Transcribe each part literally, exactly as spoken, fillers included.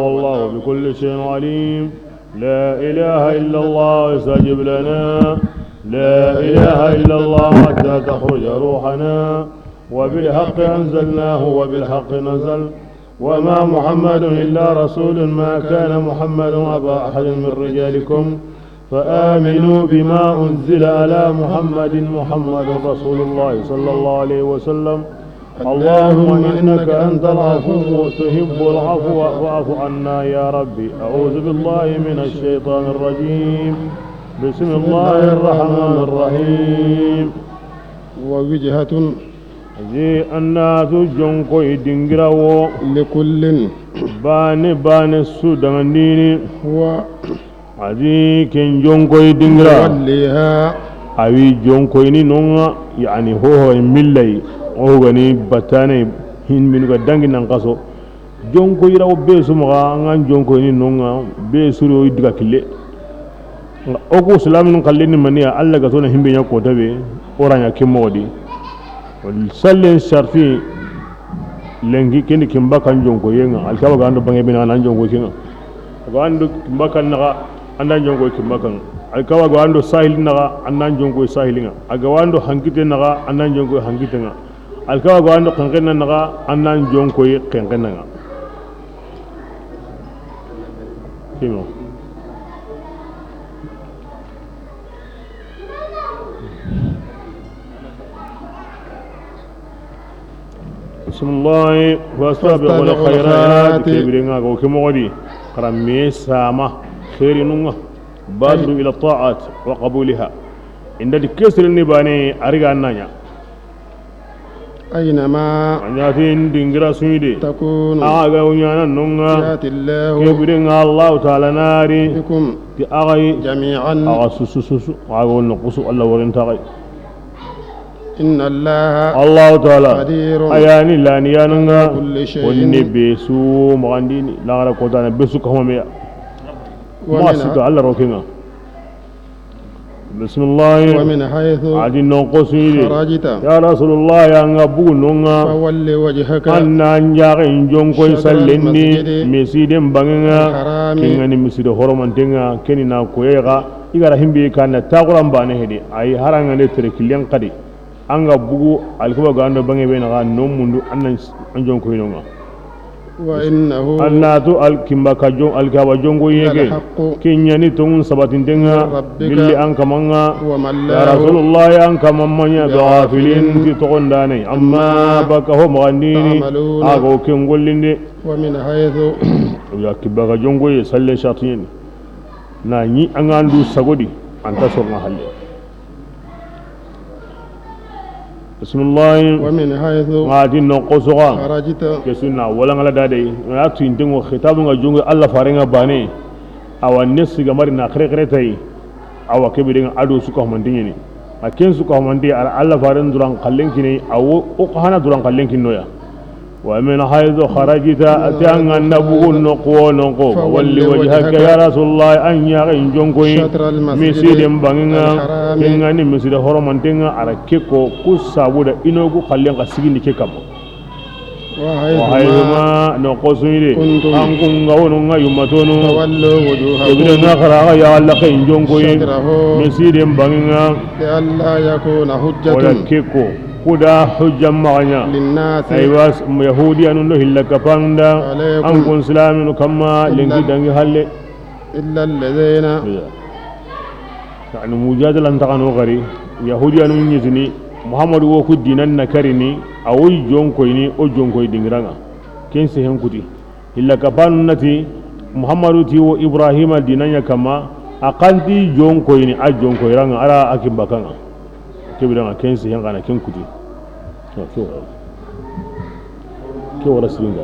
والله بكل شيء عليم. لا إله إلا الله استجب لنا. لا إله إلا الله حتى تخرج روحنا. وبالحق أنزلناه وبالحق نزل. وما محمد إلا رسول. ما كان محمد أبا أحد من رجالكم. فآمنوا بما أنزل على محمد. محمد رسول الله صلى الله عليه وسلم. اللهم إنك أنت العفو تحب العفو فاعف عنا يا ربي. أعوذ بالله من الشيطان الرجيم. بسم الله الرحمن الرحيم. ووجهة. A ti an na tu jonkoyi dingira wo. لكل. Baane baane su dangandini. هو. A ti ken jonkoyi dingira. موليها. A wi jonkoyini no ŋa, yani hoho millayi, o gani batane hin minu ga dangi nan kaso. Jonkoyirawo be su maxa, an ga jonkoyini no ŋa, be su ro i diga kille. Nga o ku silamin xallen ni maniya, Alla ga tona himbe ɲa kota be, o ra ɲa ke moxo di. Sallen sarti lenki kendi kimba kan jonkoyen ŋa, Alkaba ga ando bange bina nan jonkoy ken ŋa. Ga ando kimba kan naxa, an da jonkoy kimba kan. Alkaba ga ando sahil naxa, an da jonkoy sahil ŋa. A ga ando hankite naxa, an da jonkoy hankite ŋa. Alkaba ga ando xenxen naxa, an da jonkoy xenxen ŋa. Kimo. بسم الله. فاستبقوا الخيرات. Ke bire ŋa ko ke moxo di. Xara me sama xeerinun ŋa. بادروا إلى الطاعات وقبولها. Inda di kesere ni bane a ri ga na ɲa. أينما. A ɲa ti n dingira su yi de. تكونوا. A ga ɲaana no ŋa. يأت الله. Ke bire ŋa Allahu Taala na ri. بكم. Ti axa yi. جميعا. Axa su su su su. Axa wo no kusu Alla warin ta axa yi. إن الله. Allahu Taala. قدير. A ya ni lani ya no ŋa. على كل شيء. Wonne be su maxandini. Laxara kota na be su ka home ya. ومن. Ma su ga Alla ro ke ŋa. بسم الله. ومن حيث. A ti no ko su yi de. خرجت. Ya Rasulullah, ya an ga bugu no ŋa. فول وجهك. An na ɲaxe jonkoy. شطر. Sallen di. المسجد. Misiden bange ŋa. الحرام. Ken ŋa ni miside horomanten ŋa, ken ni na koye ga. I ga ra himbe kan na taxuran bane hedi. Ay haranga ne tere killen xadi. An ga bugu Alkaba ga ando bange be naxa no mundu an na an jonkoyini no ŋa. وإنه. An na tu Alkaba ka jon-, Alkaba jonkoye ke. للحق. Ken ɲa ni tonŋun sabatinten ŋa. من ربك. Milli an kaman ŋa. وما الله. Ya Rasulullah, an kaman ma ɲa. بغافل. Gafilin ti toxondane. Amma. عما. Baka ho maxandini. تعملون. A ga wo ken gollinde. ومن حيث. Ya Alkaba ka jonkoye salle shatiyeni. Na ɲi an ga ndu sagodi. An ta sorna halle. Bismillahi. ومن حيث. Ŋa ti no xosoxa. خرجت. Ke sunna wala ŋa la dade. Ŋa tu indengo xitabu ŋa jonge Alla fare ŋa bane. Awa ne siga mari na xere xere tay. Awa ke bire ŋa ado suka mandiɲeni. A ken suka mandi Alla faren duran kallen kine. Awo o hana duran kallen kinno ya. ومن حيث خرجت, a ti an ga na bugu noqu wo noqu, فول وجهك, ya Rasulullah, an ɲaxen jonkoyi, شطر المسجد, misiden bange ŋa, الحرام, ken ŋa ni miside horomanten ŋa, a ra ke ko, ku sabuda i no ku kallen xa sigindi ke kamma. وحيث, wa haythuma, noqu su yi de, كنتم, an kun ga wono ŋa yumma tonu, فولوا وجوهكم, ke bire ŋa xa ra xa ya Alla ken jonkoyi, شطره, misiden bange ŋa, لئلا يكون حجة, wala ke ko, kuda hujja maxa ɲa. للناس, aywa, Yahudiyanun do hilla kapanun da, عليكم, an kun silaminu kamma, إلا, lenki dangi halle. إلا الذين. Yani, mujadala nta xa no gari, Yahudiyanun ɲi tini, Muhammadu wo ku dinan na karini, a wo i jonkoyini, o jonkoyi dingira ŋa. Ken sehen kuti. Hilla kapanun na ti, Muhammadu ti wo Ibrahima dinan ɲa kamma, a xa nti jonkoyini, a jonkoyira ŋa, a ra a kin baka ŋa. Ke bire ŋa ken sehen xa na ken kuti. Ke wara. Ke wara siringa.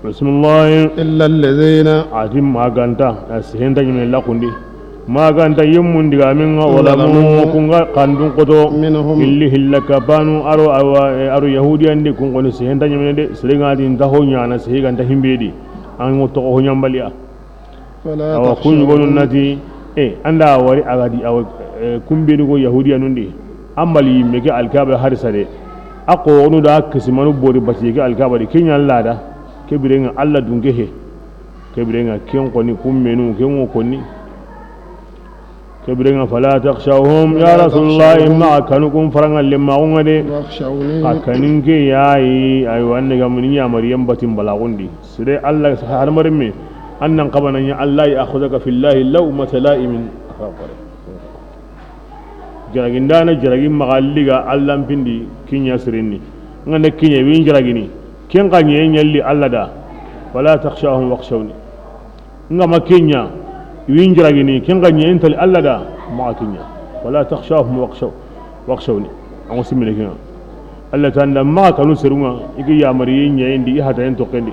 Bismillahi. إلا الذين. A ti ma ga nta, a sehen ta ɲi me laxundi. Ma ga nta yemmun digamen ŋa, ظلموا, wala mu kun ga kandun xoto. منهم. Illi hilla kapanu, aro, awa, e, aro Yahudiyan di kun xoni sehen ta ɲi me de, sere ŋa di nta ho ɲaana, sehe ga nta himbe di. An ŋo toxo ho ɲambaliya. فلا تخشوهم. Awa, kun ɲi gonu na ti, e, an da wari a ga di, awa, Eh, kun benu go Yahudiyanun di, a mali yimme ke Alkaaba hari sare, a xoxonu da kisimanu bori batiye ke Alkaaba di, ke ɲa lada, ke biren ŋa Alla dunke he, ke biren ŋa ken xoni kun benu, ken ŋo konni. Ke biren ŋa, fala takhshawhum, ya Rasulullah, maxa kanu kun faranŋa lemmaxun ŋa de. واخشوني. Xa kanin ke yayi, aywa, an ga muni yamariyen batin balaxun di. Sire Alla, hadamarenme, an nan xabana ɲa, ألا يأخذك في الله لومة لائم. Jaragindana jaragi maxa liga Allan pindi kiɲa sirenni. N ga na kiɲa win jaragini. Ken xa ɲeye ɲalli Alla da. Fala takhshawhum wakhshawni. N ga ma kiɲa win jaragini. Ken xa ɲeye ntali Alla da. Maxa kiɲa. Fala takhshawhum wakhshaw-, wakhshawni. An ŋo simine kiɲa. Alla tanda maxa kanu serun ŋa, i ki yamariye ɲayendi, i hatayen toxendi.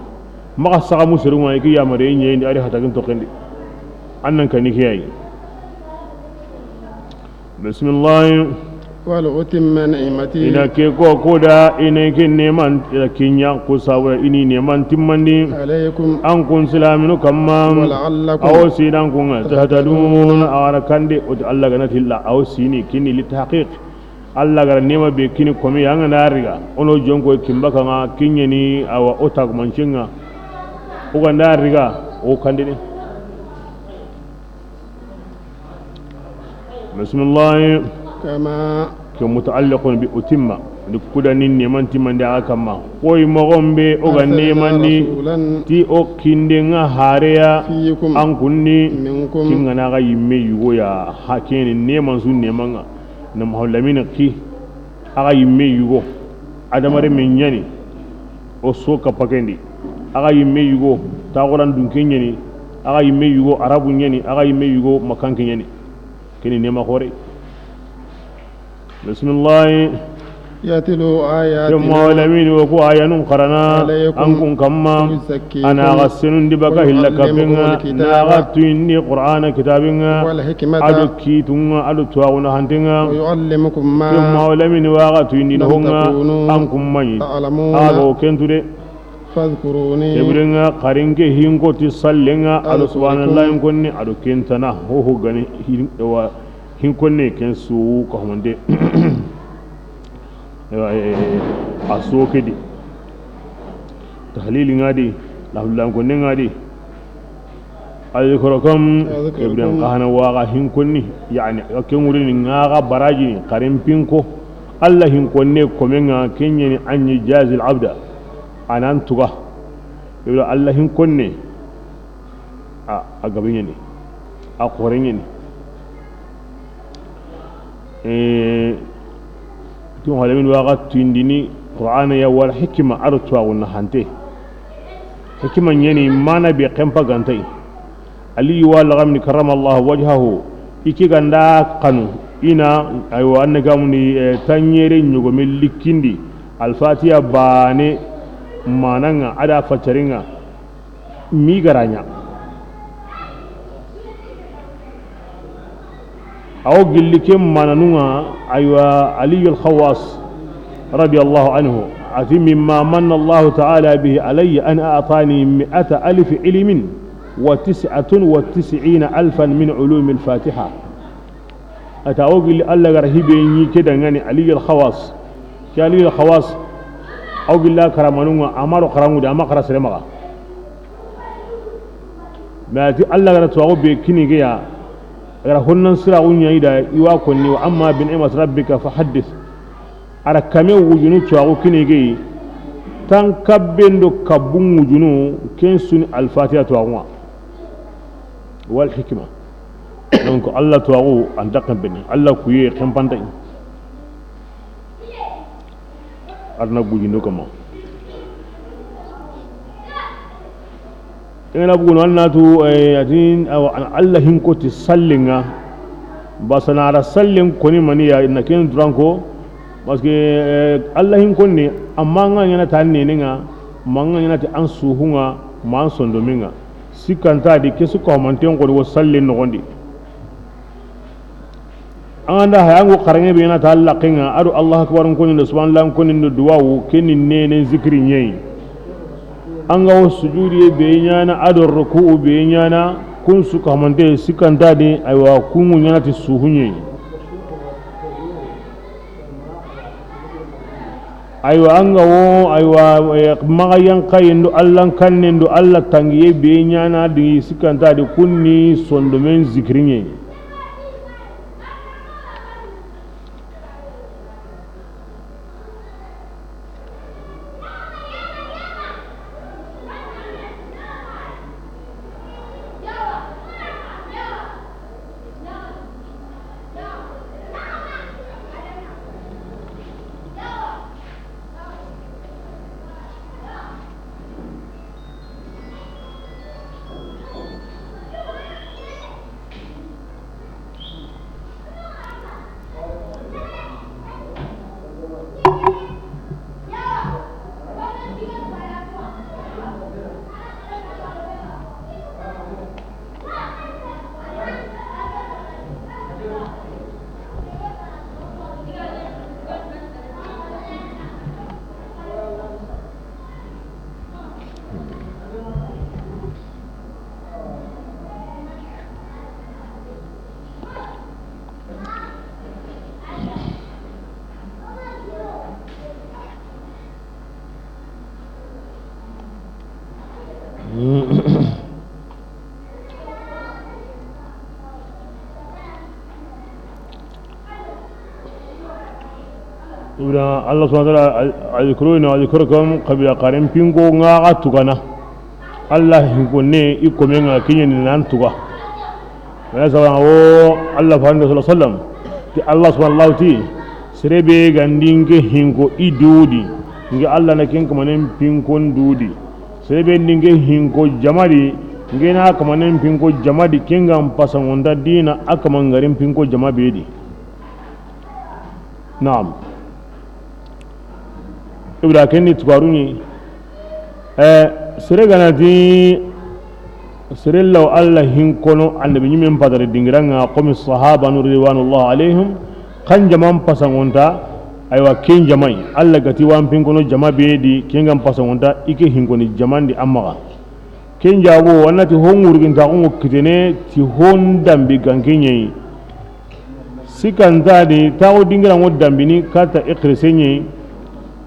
Maxa saxamu serun ŋa, i ki yamariye ɲayendi, a ri hatayen toxendi. An nan kani ke yayi. Bismillah. ولأتم نعمتي. I na ke ko koda, i na ke neman, i na kiɲa ko sawra, i ni neman timmandi. عليكم. An kun silaminu kamma. ولعلكم. Awo sidan kun ŋa, تهتدون. Tahtadun, a wa ra kande, o ti Alla ga na tilla, awo sini, kini li tahqiq. Alla ga ra nema be kini komi, an ga na riga, o no jonko kimba kanga, kiɲeni, awa, o tagumancin ŋa. O ga na riga, o kandini. Bismillah. كما. Ke muta'alliqun bi utimma. Ni kuda ni neman timmandi a kamma. Koy moxo be o ga أرسلنا nemandi رسولا. Ti o kinden ŋa hareya. فيكم. An kunni. منكم. Kin ga na ga yimme yugo ya. Ha keni neman su neman ŋa. Na Muhammadu Lamini ki. A ga yimme yugo. Adamarenme ɲani. O so kappa kendi. A ga yimme yugo. Taxuran dunke ɲani. A ga yimme yugo. Arabu ɲani. A ga yimme yugo. Makkanke ɲani. Kini nema xore. Bismillah. يتلو آياته. Ke Muhammadu Lamini wo ku ayanun xarana. عليكم. An kun kamma. ويزكيكم. A na ga senundi baka hilla kapenga. ويعلمكم الكتاب. Na ga tuyindi Qur'ana kitabinga. والحكمة. A do kitunga, a do tuwaguna hantenga. ويعلمكم ما. Ke Muhammadu Lamini wa ga tuyindi لم honga. تكونوا. An kun maɲi. تعلمون. A do kentude. فاذكروني. Ke biren ŋa xarin ke hinko ti sallen ŋa, a do أذكركم. Subhanallah in konni, a do kentana, ho ho gani hin-, wa, hin konne ken su ka humande. Ewa, e, e, a so ke di. Tahlil ŋa di, lahullan konne ŋa di. أذكركم. Ke biren ŋa xa na wa ga hin konni, yani, ke ŋurini ŋa ga baraji ni, xarin pinko. Alla hin konne komen ŋa, kenyeni أن يجازي العبد. A nan tuga. Ibra Alla hin konne. A, a gabe ɲani. A xore ɲani. Eh, tun halamin wa ga tuyindini Qur'ana ya wal hikma a do tuwaxu na hante. Hikma ɲani mana be xenpa gantay. Aliyu wa laxamini karrama Allahu wajhahu. I ke ga nda xanu i na, aywa, an na gamuni, eh, tanɲere ɲogome likkindi. Alfatiya bane mananga a da faccaringa. Mi garaɲa. Awo gilli ke mananunga, aywa, Aliyul Khawas, radiyallahu anhu, ati, مما من الله تعالى به علي أن أعطاني مئة ألف علم وتسعة وتسعين ألفا من علوم الفاتحة. Ata awo gilli Alla ga ra hibe ɲi ke dangani Aliyul Khawas. Ke Aliyul Khawas, awo gilla karamanunga, a ma ro xaranŋu de, a ma xara sere maxa. Mais ati Alla ga ra tuwaxu be kini ke ya, a ga ra honnan siraxu ɲa i da, i wa konni, وأما بنعمة ربك فحدث. A ra kame wujunu tuwaxu kini ke yi, tan kabben do kabbun wujunu, ken su ni Alfatiya tuwaxunga. Wal hikma. Donc, Alla tuwaxu, an ta xenpeni. Alla kuye, xenpantay. A ra na gujindo kama. Ingana bugunu, an na tu, eh, atin, awa, an Alla hin koti sallinga. Basana a ra sallin koni mani ya, na ken duranko. Parce que, eh, Alla hin konni, amma nga ɲana ta nenenga, ma nga ɲana ti an suhunga, ma an sondominga. Sikkanta di, ke su ko manten ko wo sallen noxondi. An ga nda haya, an go xaranŋe be na ta Alla kenga, a do Allahu Akbar n koni do, Subhanallah n koni do, duwawu, keni nene zikiri ɲeyi. An ga wo sujudiye be ɲana, a do ruku'u be ɲana, kun su ka mante sikkanta di, aywa, kungu ɲana ti suhu ɲeyi. Aywa, an ga wo, aywa, eh, maxa yanqayen do Alla kannen do Alla tangiye be ɲaana di, sikkanta di kunni sondomen zikiriɲe. Ibra, Allah subhanahu wa ta'ala, "Azkuruni azkurkum", xabiya xaren pinko ŋa xa tugana. Allah hinkonne i komen ŋa kiɲeni nan tuga. Wala saba wo Allah faande sallallahu alaihi wasallam. Ti Allah subhanahu wa ta'ala ti, "Sere be ga ndi n ke hinko i du di, n ke Allah na ken kamanen pinkon du di. Sere be ndi n ke hinko jama di, n ke na kamanen pinko jama di, ken ga n pasangonda dina a kaman garin pinko jama be di." Naam. Ibra ken ni tugaruni. Eh, sere ga na ti, sere law Allah hinkono annabi ɲimen padare dingira ŋa, komi sahabanu ridwanullah alayhim, kan jaman pasangonta, aywa, ken jamai, Allah ga ti wa n pinkono jama be di, ken ga n pasangonta, i ke hinkoni jaman di a maxa. Ken jago, a na ti ho ŋurgintaxu ŋo kitene ti ho n dambi ganke ɲeyi. Sikkanta di, taxu dingira ŋo dambini kata ikhrise ɲeyi.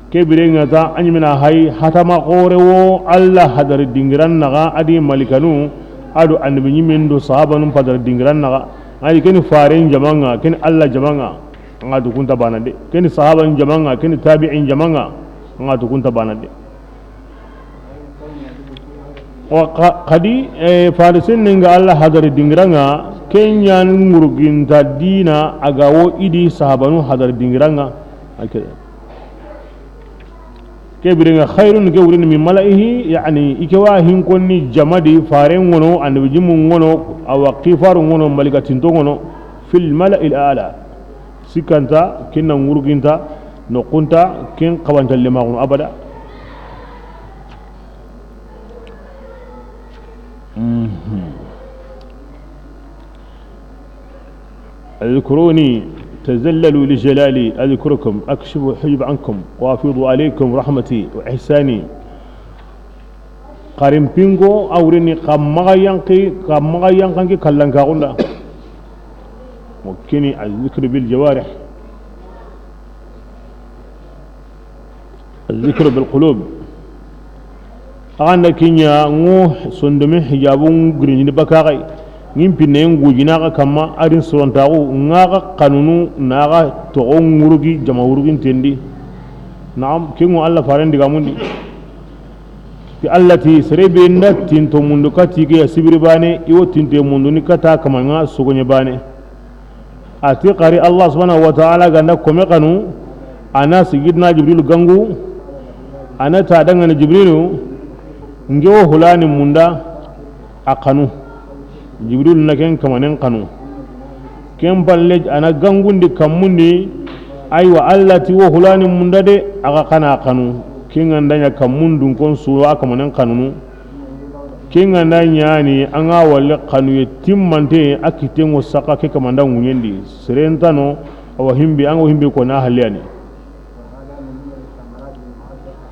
Ke bire ŋa ta, a ɲimina hay, hatama xore wo, Allah hadari dingiran naxa, a di malikanu, a do annabi ɲimen do sahabanun padari dingiran naxa, a di keni faren jama ŋa, keni Allah jama ŋa, a ŋa dukunta bana de. Keni sahaban jama ŋa, keni tabi'in jama ŋa, a ŋa dukunta bana de. Wa xa-, xadi, eh, farisen ni ŋa Allah hadari dingira ŋa, ken ɲa ni ŋurginta dina a ga wo i di sahabanu hadari dingira ŋa. Ake. Ke bire ŋa khairun ke wurini min mala'ihi, yani, i ke wa hinkonni jama di faren ŋono, annabi jimu ŋono, awa kifaru ŋono, malika tinto ŋono, fil mala'il a'la. Sikkanta, ken na ŋurginta, noxunta, ken xabantalle maxunu abada. Mhm. اذكروني تذللوا لجلالي أذكركم أكشف الحجب عنكم وأفيض عليكم رحمتي وإحساني. Xarin pinko a wurini xa maxa yanqi, xa maxa yanqanki kallankaxunda. Mo kini الذكر بالجوارح. الذكر بالقلوب. Axa nda kiɲa ŋo sondomi hijabun girini bakaxay. Ŋin pinne ŋujina xa kamma, a rin sorontaxu ŋa xa xanunu na xa toxo ŋurugi jama wuruginten di. Naam, ke ŋo Allah faren digamun di. Ti Allah ti, sere be nda tinto mundu kati ke ya sibiri bane, i wo tinte mundu ni kata kamaŋa sogoɲe bane. A ti xari Allah subhanahu wa ta'ala ga nda kome xanu, a na Sayyidina Jibril gangu, a na ta dangani Jibrilu, n ke wo hulani munda, a xanu. Jibril na ken kamanen xanu. Ken palle a na gangundi kammundi, aywa, Allah ti wo hulani munda de, a ga xana xanu. Ken ga nda ɲa kammundun kon su a kamanen xanunu. Ken ga nda ɲani a ŋa walle xanuye timmante a kitten ŋo saxa ke kamanda ŋuɲen di. Seren tano, awa himbe, a ŋa wo himbe ko na halle yani.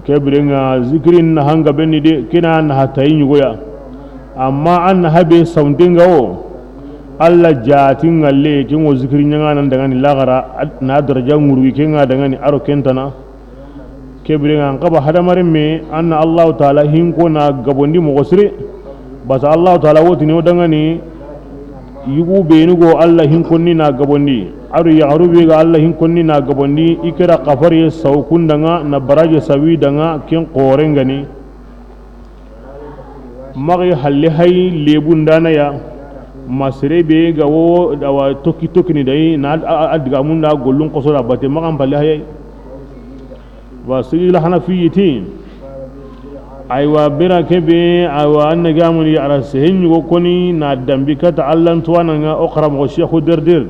Ke bire ŋa zikirin na hanga benni de, ke na na hatayi ɲugoya. Amma an na habe sawnde ŋa wo, Allah jati ŋalle, ke ŋo zikiri ɲaŋa nan dangani laxara, ad-, na daraja ŋurui ke ŋa dangani aro kentana. Ke biren ŋa, an xaba hadamarenme, an na Allahu Taala hinko na gabondi moxo sire. Basa Allahu Taala wo tini o danŋani, yugu benu go Alla hinkonni na gabondi. A do yaxaru be ga Alla hinkonni na gabondi, i kera xafariye sawu kun danŋa, na baraje sawi danŋa, ken xoren ga ni. Maxa halle hay lebun dana ya, ma sere be ga wo, awa tokki tokkini dayi, na a, a, a digamun da gollun xoso da bate, maxa n palle hayay. Wa sigi la Hanafiyi ti, aywa, bira kebe, aywa, an na gamuni a ra sehen yugo koni na dambi kata Allan tuwana ŋa o xaramoxo Sheikhu Derder.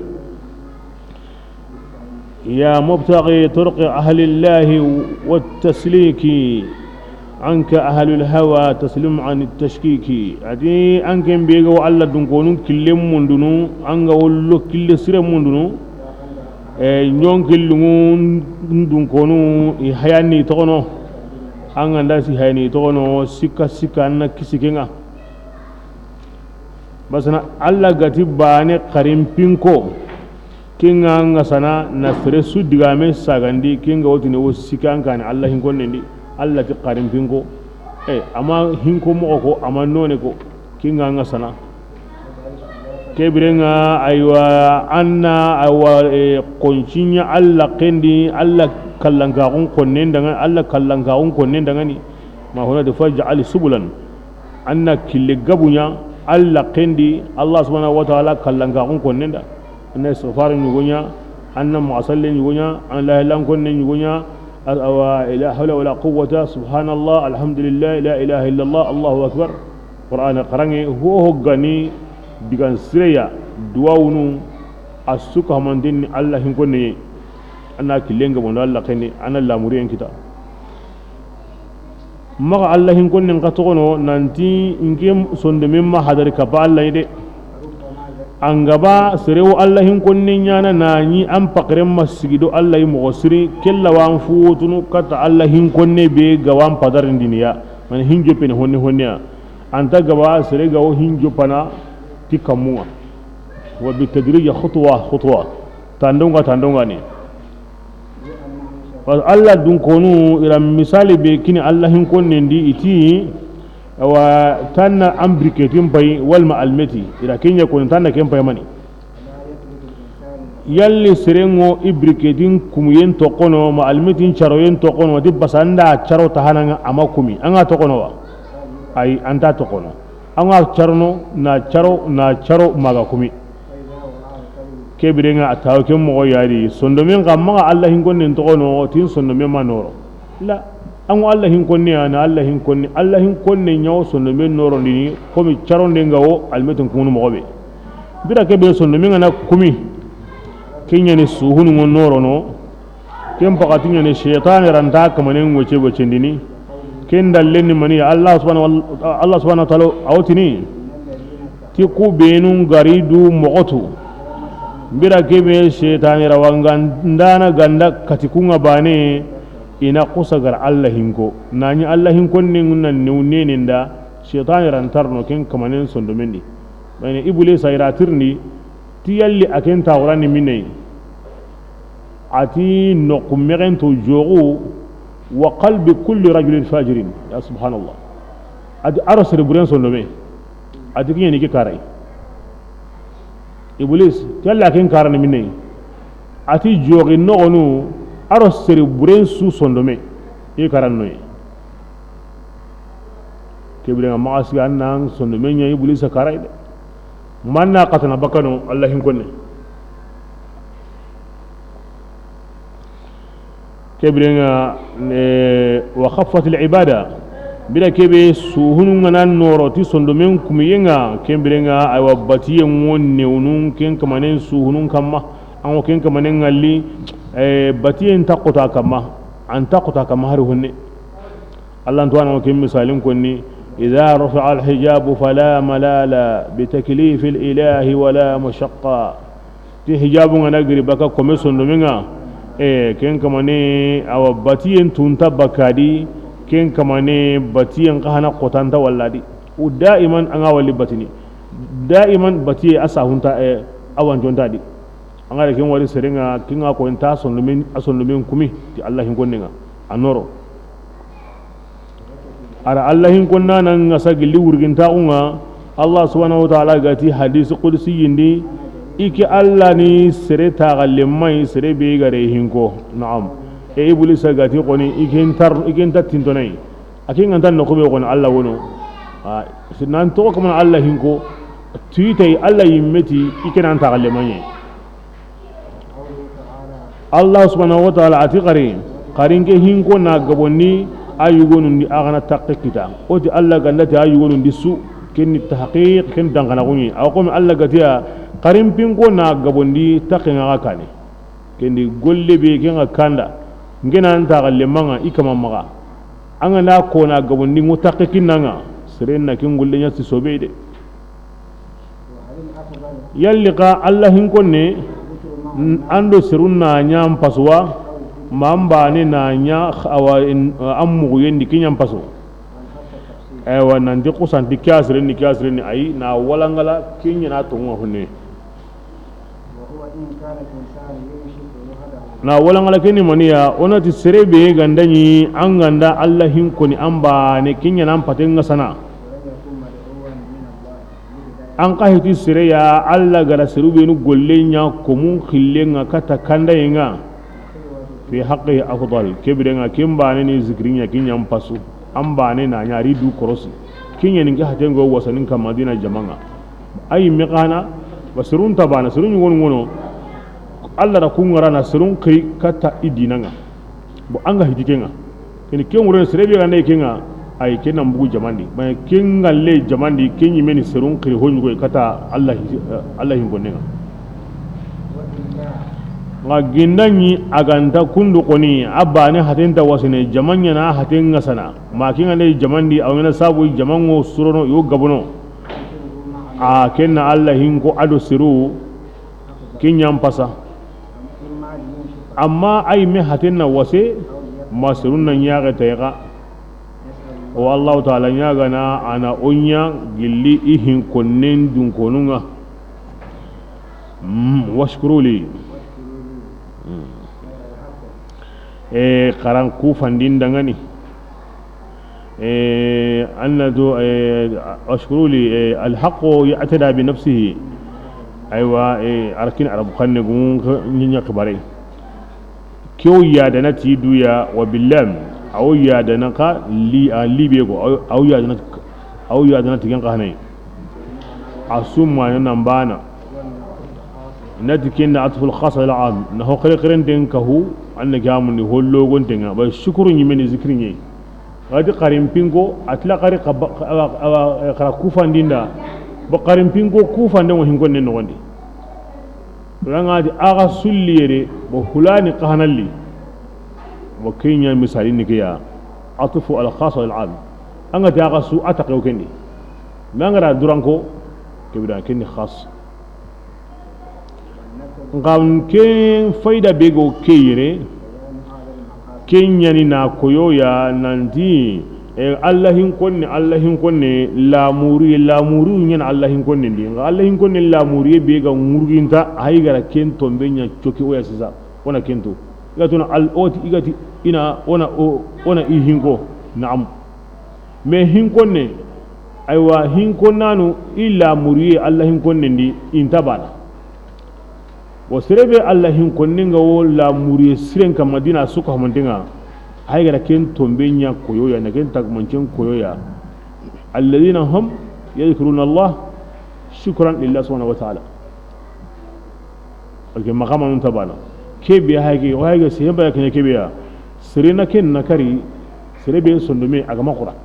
يا مبتغي طرق أهل الله والتسليك، عنك أهل الهوى تسلم عن التشكيك. A ti, an ken be ga wo Alla dunkonu kille mundunu, an ga wo lo kille sire mundunu, e, ɲon killungu dunkonu, i hayani toxono, an ga nda si hayani toxono, sikka sikka, an na kisi ke ŋa. Basana Alla ga ti bane xarin pinko, ke ŋa ŋa sana na sere su digame sagandi, ke ŋa wo tini wo sikan kani Alla hinkonnen di, Alla ti xarin pinko. E, ama hinko moxo ko, ama none ko, ke ŋa ŋa sana. Ke biren ŋa, aywa, an na, aywa, e, xonciɲa Alla xendi, Alla kallankaxun konnen danŋa, Alla kallankaxun konnen danŋani. Ma hona de faj'al subulan. An na kille gabuɲa Alla xendi, Allah subhanahu wa ta'ala kallankaxun konnen da. An na istighfar ɲugoɲa, an na masalle ɲugoɲa, an la ilaha illa konne ɲugoɲa, awa, la hawla wala quwwata, subhanallah, alhamdulillah, la ilaha illallah, Allahu akbar. Qur'ana xaranŋe ho ho ga ni digan sireya, duwawunu, a su ka hamantini Alla hinkonne. An na killen gabondi Alla xendi, an na lamuriyen kita. Maxa Alla hinkonnen xa toxono nanti n ke sondomen ma hadari kapa Alla yi de. An ga ba sere wo Alla hinkonne ɲaana na ɲi an paxaren ma sigi do Alla yi moxo siri, kella wa an fuwotunu kata Alla hinkonne be ga wa an padarindiniya, mani hinjoppene honne honneya. An ta ga ba sere ga wo hinjoppana ti kammun ŋa. Wa bi tadrija khutwa khutwa. Tandonga tandonga ni. Parce que Alla dunkonu, i ra misali be kini Alla hinkonnen di, i ti, awa, tanna an briquetin pay, walma almeti, i ra kenya koni tanna ken pay mani. Yalli serenŋo i briquetin kumuyen toxono, ma almetin caroyen toxono, di basa an da caro tahananŋa ama kumi, an ga toxono wa? Ay, an ta toxono. An ga carono, na caro, na caro maga kumi. Ke biren ŋa a tawo ke moxo yadi, sondomen xa maxa Alla hinkonnen toxono, tin sondomen ma noro. La, an ŋo Alla hinkonne ya, na Alla hinkonne, Alla hinkonne ɲa wo sondomen norondini, komi caronden ga wo, almetin kunu moxo be. Bira ke be sondomen ga na kumi, ke ɲa ni suhunu ŋo norono, Ken paxati ɲa ni, seytaane ra nta kamanen wece wecendini. Ken dallen ni mani, Allah subhanahu wa, Allah subhanahu wa ta'ala a wo tini, ti ku benu ga ri du moxo tu, bira ke be seytaane ra wa n ga ndana ganda kati ku ŋa bane, i na xusa ga ra Allah hinko. Na ɲi Allah hinkon ne ŋun na new nenen da, seytaane ra nta ro no ken kamanen sondomen di. Bayne Ibliisa i ra tirindi, ti yalli a ken taaxurandi minne yi. A ti noqu mexen to joxu, wa qalbi kulli rajulin fajirin. Ya subhanallah. A ti a ro sere buren sondome. A ti kiɲeni ke karay. Ibliisa, ti yalli a ken karani minne yi. A ti joxi noxonu, a ro sere buren su sondome. I karan noye. Ke biren ŋa maxa sigi an na sondome ɲa Ibliisa karay de. Manna xatana bakano Allah hinkonne. Ke biren ŋa, e, wa khaffat al ibada. Bira ke be suhunu ŋa na noro ti sondomen kumiyen ŋa, ke biren ŋa, aywa, batiyen ŋo newnu ken kamanen suhunun kamma. An ŋo ken kamanen ŋalli, e, batiyen ta xota kamma. An ta xota kamma hari honne. Allah ntuwana ken misalin konni, idha rufi'a al-hijabu fala malala bi taklifil ilahi wala mashaqqa. Ti hijabu ŋa na giri baka kome sondomen ŋa, e, ken kamane awa batiyen tunta bakadi, ken kamane batiyen xa hana xotanta walladi. U daiman an ga walli batini. Daiman batiye a sahunta, e, a wanjonta di. An ga da ken wari seren ŋa, ken ŋa ko inta sondomen, a sondomen kumi, ti Allah hinkonne ŋa. A noro. A ra Alla hinkonnaana ŋa sa gilli wurgintaxu ŋa. Allah subhanahu wa ta'ala ga ti hadisi qudsi yindi, i ke Alla ni sere taxallenma yi, sere be ga re hinko. Naam. E Iblisa ga ti xoni, i ke ntar, i ke nta tintonayi. A ke ŋa nta noxu be xoni Alla wono. A, nan toxo kamana Alla hinko, tuyitay Alla yimme ti, i ke nan taxallenma ɲi. Allah subhanahu wa ta'ala a ti xari, xarin ke hinko na gabondi a yugonundi a gana takke kita. O ti Allah ganda ti a yugonundi su, ken ni tahqiq, ken dangana xuni. A wa xo mi Allah ga ti ya, xarin pinko na gabondi takke ŋa xa kane. Ken di golle be ke ŋa kanda, n ke na nta xallenma ŋa i kama maxa. An ga na ko na gabondi ŋo takke kinna ŋa, seren na ken golle ɲa si sobe de. Yalli xa Allah hinkonne, n-, an do serun na ɲa n paso wa, ma an baane na ɲa xa-, awa, in-, an muxuyen di ke ɲa n paso. Aywa, nan ti xusanti ke a sirenni, ke a sirenni, ayi, na walangala ke ɲa na tonŋa honne. Na walangala ke ni maniya, o na ti sere be ganda ɲi, an ganda Allah hinkoni an baane, ke ɲa na an paten ŋa sana. An xa hiti sere ya, Allah ga ra seru benu golle ɲa komun xillen ŋa kata kandayen ŋa. Fi haqqihi afdal, ke biren ŋa ken baane ni zikiri ɲa, ken ɲa n pasu. An baane na ɲa ri du korosi. Ken ɲa ni n ke haten go wasanin ka Madina jaman ŋa. Ayi me xana, ba serun ta baana, serun ɲi wonu ŋono. Allah da kun ŋa ra na serun xiri kata i diina ŋa. Bon, an ga hiti ke ŋa. Ken, ken wuren sere be ga ne ke ŋa, ay, ken na n bugu jaman di. Ba ken ga le jaman di, ken ɲi me ni serun xiri ho ɲi go kata Allah hi-, Allah hinkonne ŋa. Ŋa ginda ɲi a ga nta kundu xoni, a baane haten ta wasene, jaman ɲa na haten ŋa sana. Ma ke ŋa ne jaman di, a wa ŋa na sabu jaman ŋo surono, yo gabono. A ken na Allah hinko a do seru, ken ɲa n pasa. Amma ay me haten na wase, ma serun na ɲaxe tayxa. O Allahu Ta'ala ɲagana a na o ɲa gilli i hinkonnen dunkonu ŋa. Mm, washkuru li. Mm. E, xaran kufandin dangani. E, an na do, e, ashkuru li, e, alhaqqu ya'tada bi nafsihi. Aywa, e, arkin arab xanne gun ɲiɲa xibare. Kew yadana ti duya wa billam. Aw yadana ka li, a li be go. Aw, aw yadana, aw yadana ti gen xanne. A su ma na nan baana. Na ti ken da atful khas al am. Na ho xere xeren den ka hu, an na gamu ni hollo gon tenga. Ba shukuru ɲi me ni zikiri ɲi. Xadi xarin pinko, a tila xari xa ba-, xa, xa, xa, xara kufandinda. Ba xarin pinko kufande ŋo hinkonne noxondi. Ranga di axa sulli yere, ba hulani xahanalli. Ba ke ɲa misali ni ke ya. Atfu al khas al am. An ga ti axa su a ta xew ken di. Nangara duranko, ke bida ken di khas. Nxa ken fayda be go ke yere, ken ɲa ni na koyo ya nanti, e, Allah hinkonne, Allah hinkonne, lamuri, lamuri ɲa na Allah hinkonne ndi. Nxa Allah hinkonne lamuri be ga ŋurginta, hay gara ken tombe ɲa coki o ya sisa, o na ken to. I ga tuna al-, o ti, i ga ti, i na, o na, o, o na i hinko. Naam. Mais hinkonne, aywa, hinkonnanu i lamuriye Allah hinkonne ndi, i nta baana. Wo sere be Allah hinkonne ŋa wo lamuriye siren ka Madina suka hamantenga, hay gara ken tombe ɲa koyo ya, na ken tagmancen koyo ya. Alladhina hum yadhkuruna Allah shukran lillah subhanahu wa ta'ala. Oke, maqama nun tabana. Kebe hayge, o hayge, sehemba ya kene kebe ya. Sere na ken na kari, sere be sondome a ga ma Qur'an.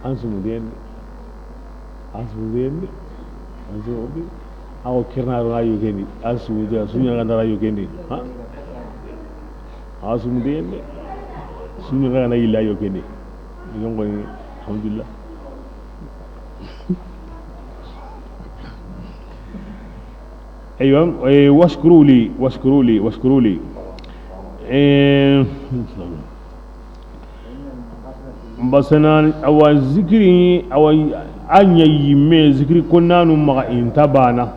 An sumu den de. An sumu den de. An sumu den. Awo kirna ro ayo kendi. An sumu den, sunya ga ndara ayo kendi. Ha? An sumu den de. Sunya ga na illa ayo kendi. Yon ko ni, alhamdulillah. Aywa, eh, washkuru li, washkuru li, washkuru li. Eh, Basanan, awa zikiri, awa a ɲa yimme, zikiri konnanu maxa inta bana.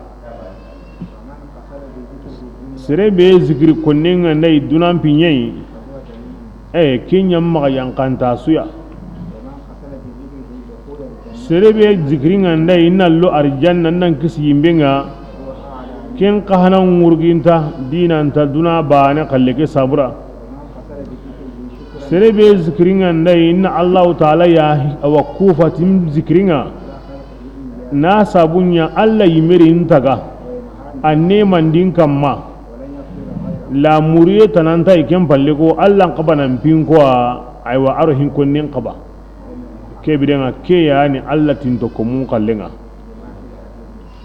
Sere be zikiri konnen ŋa nda i dunan piɲe yi, eh, ke ɲa maxa yankanta suya. Sere be zikiri ŋa nda i na lo arjanna nan kisi yimbe ŋa, ken xa hana ŋurginta, dinanta duna bane xalle ke sabura. Sere be zikiri ŋa nda i na Allahu Taala ya awa kufa ti zikiri ŋa. Na sabu ɲa Alla yimeri ntaga. A ne mandin kamma. La muriye tananta i ken palle ko Alla n xaba nan pin ko a, aywa, a ro hin konnen xaba. Ke bire ŋa ke ya ni Alla tinto ko mun xalle ŋa.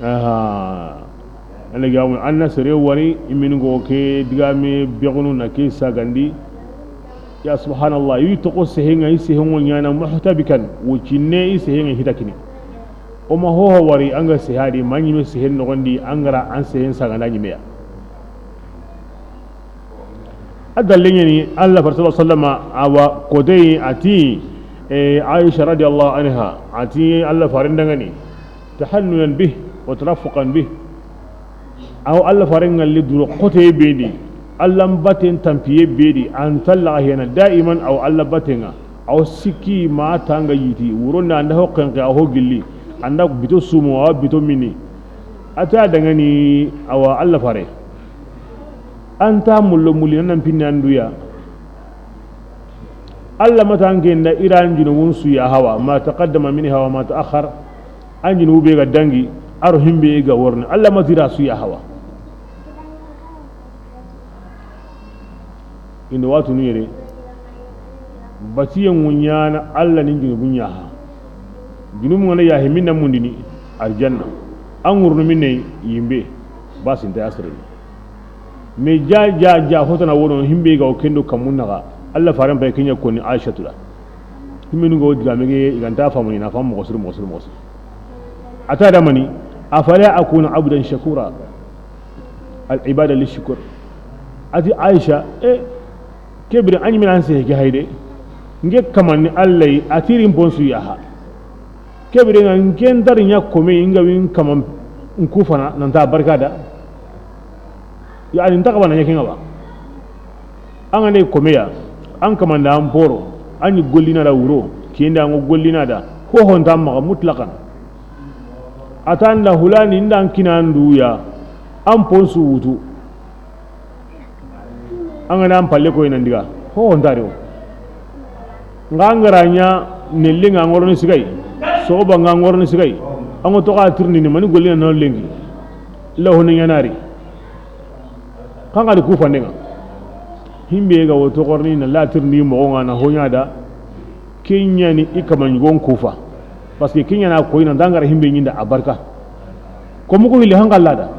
Aha. Alla ga mun anna sere wari i min go ke digame begunu na ke sagandi. Ya subhanallah, i toxo sehe ŋa, i sehe ŋo ɲana muhtabikan, wo cinne i sehe ŋa hitakini. O ma hoho wari an ga sehadi, ma ɲime sehen noxondi, an gara an sehen saganda ɲimeya. A dalle ɲani, Alla fare sallallahu alaihi wasallama, awa kotey a ti, eh, Aisha radiyallahu anha, a ti Alla faren dangani, tahannunan bih wa tarafuqan bih. Aw Alla faren ŋalli duro xote be di, Alla n baten tampiye be di, an talla hena daiman aw Alla baten ŋa, aw sikki ma tanga yiti, wuronda anda ho xenxe a ho gilli, anda bito sumo, aw bito mini. A ta dangani awa Alla fare. Anta mullo mulli nan pinne anduya. Alla mata an ke nda iran junubun su ya hawa, ma taqaddama minha wa ma ta'akhkhar. An junubu be ga dangi, a ro himbe ga worni. Alla mata ira su ya hawa. Indo watu nu yere. Batiye ŋuɲana Alla nin junubun ya ha. Junubu ŋa na ya himinna mundini arjanna. An ŋurnu minne yimbe. Basinta asrani. Mais ja, ja, ja, hotana wono himbe ga o kendo kamun naxa. Alla faren pay ke ɲa koni Aishatu da. Himmenu go diga mege i ganta famuni na fam moxo suru, moxo suru, moxo suru. A ta damani, afala akuna abdan shakura. Al ibada li shukur. A ti Aisha, e, ke bire a ɲi mina an sehe ke hayde. N ke kamanni Alla yi, a ti ri n ponsu ya ha. Ke bire ŋa n ke n dari ɲa kome i ŋa wi n kama n kufana nanta barka da. Yani n ta xabana ɲa ke ŋa ba. An ga ne kome ya, an kamanda an poro, an ɲi gollina da wuro, kenda an gollina da, ho ho nta maxa mutlaqan. A ta nda hulani nda an kina nduya, an ponsu wutu. An ga na an palle koyi nan diga, ho ho nta ri wo. Nga an ga ra ɲa nelle nga ngoroni sigay, soxoba nga ngoroni sigay, an go toxa tirni ni mani gollina no lengi. La ho ni ɲanari. Kan ga di kufande ŋa. Himbe ga wo toxorni na latirni moxo ŋa na ho ɲa da. Ke ɲa ni i kama ɲugon kufa. Parce que ke ɲa na koyi na dangara himbe ɲinda a barka. Ko muku hili hangalla da.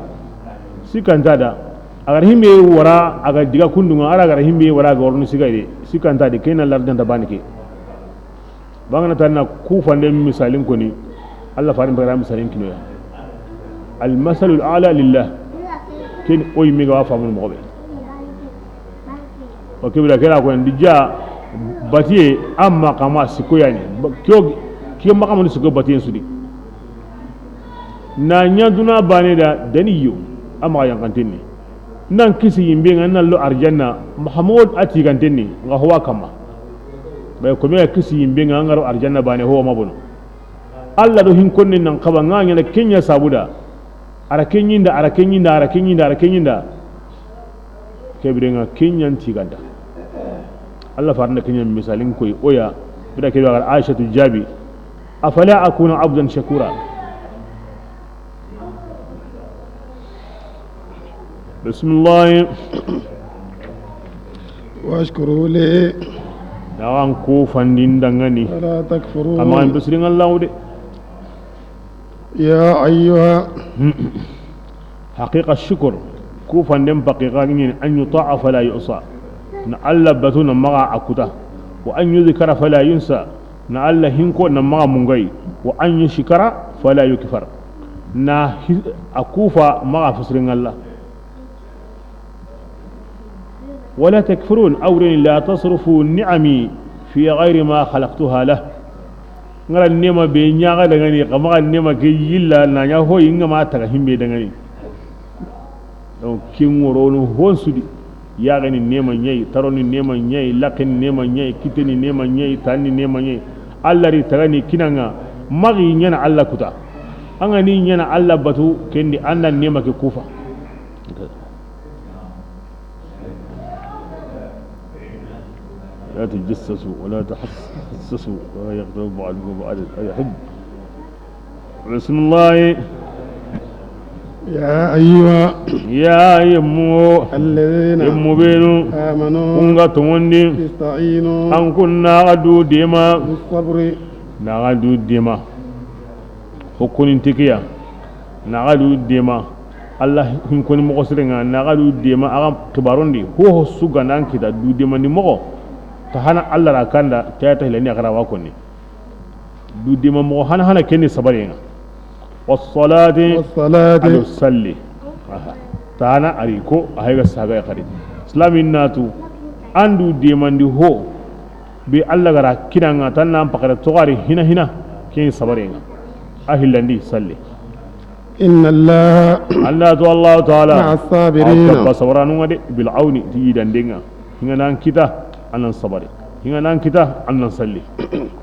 Sikanta da. A gar himbe wara a ga diga kundu ŋa, a ra gar himbe wara a ga worni sigay de. Sikanta de ke na lardanta bani ke. Bangana tanna kufande misalin koni, Alla farin bagara misalin kinoya. Al masalul a'la lillah. Ken oy mega wa famun moxo be. O ke bira kera ko ndi ja batiye amma kama sikoyani. Kyo kyo makama siko batiyen sudi. Na ɲa duna bane da daniyo amma yankantinni. Nan kisi yimbe ŋa nan lo arjanna, Muhammad a tigantenni nga howa kamma. Bay ko me kisi yimbe ŋa nga ro arjanna bane howa mabono. Alla do hin konni nan xaba nga ɲana ke ɲa sabuda. Ara ke ɲinda, ara ke ɲinda, ara ke ɲinda, ara ke ɲinda. Ke bire ŋa ke ɲan tiganta. Alla farna ke ɲa misalin koy oya. Bira ke ga Aisha tu jabi. Afala akuna abdan shakura. بسم الله. واشكروا لي. Axa n kufandi n danŋa ni. ولا تكفرون. Xa maxa n bisirin Alla de. يا أيها. Haqiqa shukur, kufanden haqiqa ni, أن يطاع فلا يعصى. Na Alla batu na maxa a kuta. وأن يذكر فلا ينسى. Na Alla hinko na maxa mungayi. وأن يشكر فلا يكفر. Na hi-, a kufa maxa fisirin Alla. ولا تكفرون, a wuren ni, لا تصرفوا نعمي في غير ما خلقتها له. N ga ra neema be ɲa axa danŋa ni, xa maxa neema ke yilla na ɲa hoyi n ga ma taga himbe danŋa ni. Donc, ken ŋorono hon su di. Yaxe ni neema ɲa yi, taro ni neema ɲa yi, laxe ni neema ɲa yi, kite ni neema ɲa yi, tan ni neema ɲa yi. Alla ri taga ni kinanŋa, maxa i ɲaana Alla kuta. An ga ni ɲaana Alla batu, ken di an da neema ke kufa. لا تجسسوا ولا تحسسوا ولا يغتب بعضكم بعضا أيحب. بسم الله. يا أيها. Ya yemmu. الذين. Yemmu benu. آمنوا. Ku ga tonŋundi. استعينوا. An kun na xa du deema. بالصبر. Na xa du deema. Ho kunin tikiya, na xa du deema. Alla hin koni moxo sirenŋa, na xa du deema, axa xibarondi, ho ho su ga na an kita du deemandi moxo, ta hana Alla ra kanda, ta ya ta hilani axa ra wa konni. Du deema moxo hana hana ken ni sabarenŋa. والصلاة. والصلاة. A do salli. Aha. Ta hana a ri ko, a hay ga saga ya xadi. Islamin na tu, an du deemandi ho, be Alla ga ra kinanŋa, tan na an paxare toxari hina hina, ken sabarenŋa. A hillandi, salli. إن الله. An da tu Alla Taala. مع الصابرين. A wa kapa sabaranun ŋa de, بالعون, ti yidandenŋa. Hin ga na an kita, an na sabari. Hin ga na an kita, an na salli.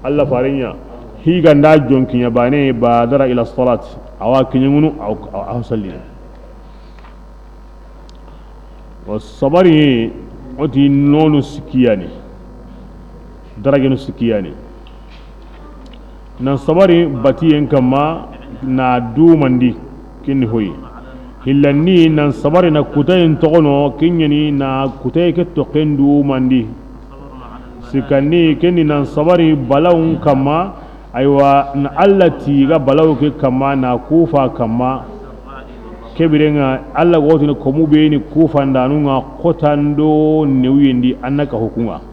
Alla farenŋa, hi ga nda jonkiɲa bane, بادر إلى الصلاة. A wa kiɲengunu, a wa, a wa salli. Wa sabari, o ti nonu sikki ya ni, darajanu sikki ya ni. Nan sabari batiyen kamma na dumandi, ken ni hoyi. Hillandi nan sabari na kutayen toxono, ken ɲa ni na kutaye ke toxen dumandi. Sikkandi, ken ni nan sabari balawun kamma, aywa, na Alla tiga balawu ke kamma, na kufa kamma. Ke birenŋa, Alla ga wotini komu be ni kufandanun ŋa xotando newuyendi, an na ka hokunŋa.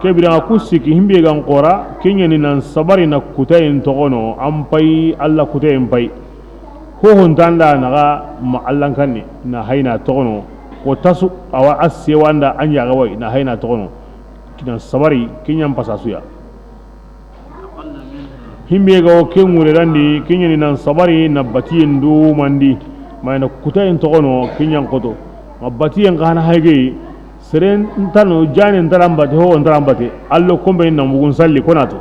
Ke birenŋa ku sikki himbe ga n xora, ken ɲa ni nan sabari na kutayen toxono, an pay, Alla kutayen pay. Ho ho nta an da naxa ma Alla n kanne, na hayina toxono, ko tasu, awa a sewanda an ɲaga way, na hayina toxono. Kinan sabari, ken ɲa n pasasuya. Himbe ga wo ke ŋurerandi, ken ɲa ni nan sabari na batiyen dumandi, ma na kutayen toxono, ken ɲa n xoto. Ma batiyen xa na hayge, seren ntano, jane ntaran bate, ho ntaran bate, allo kombe na mugun salli, ko na to.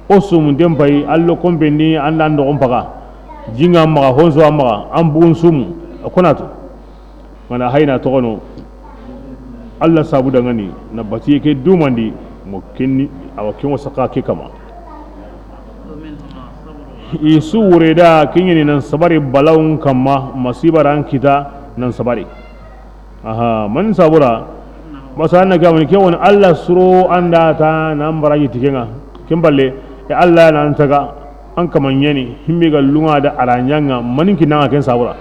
O sumun den pay, allo kombe ni an da an doxon paga. Jinga maxa, honso maxa, an bugun sumu, ko na to. Mana hayina toxono, Alla sabu dangani, na batiye ke dumandi, mo kenni, awa kenŋo saka ke kama. I su wure da, ken ɲa ni nan sabari balawun kamma, masiba ran kita, nan sabari. Aha, man sabura, basa na gamani ke woni Alla suro an da ta nan baraji ti kenŋa. Ken balle, e Alla nan taga, an kama ɲa ni, himbe ga lunŋa da a ra ɲaŋa, manin kinanŋa ken sabura.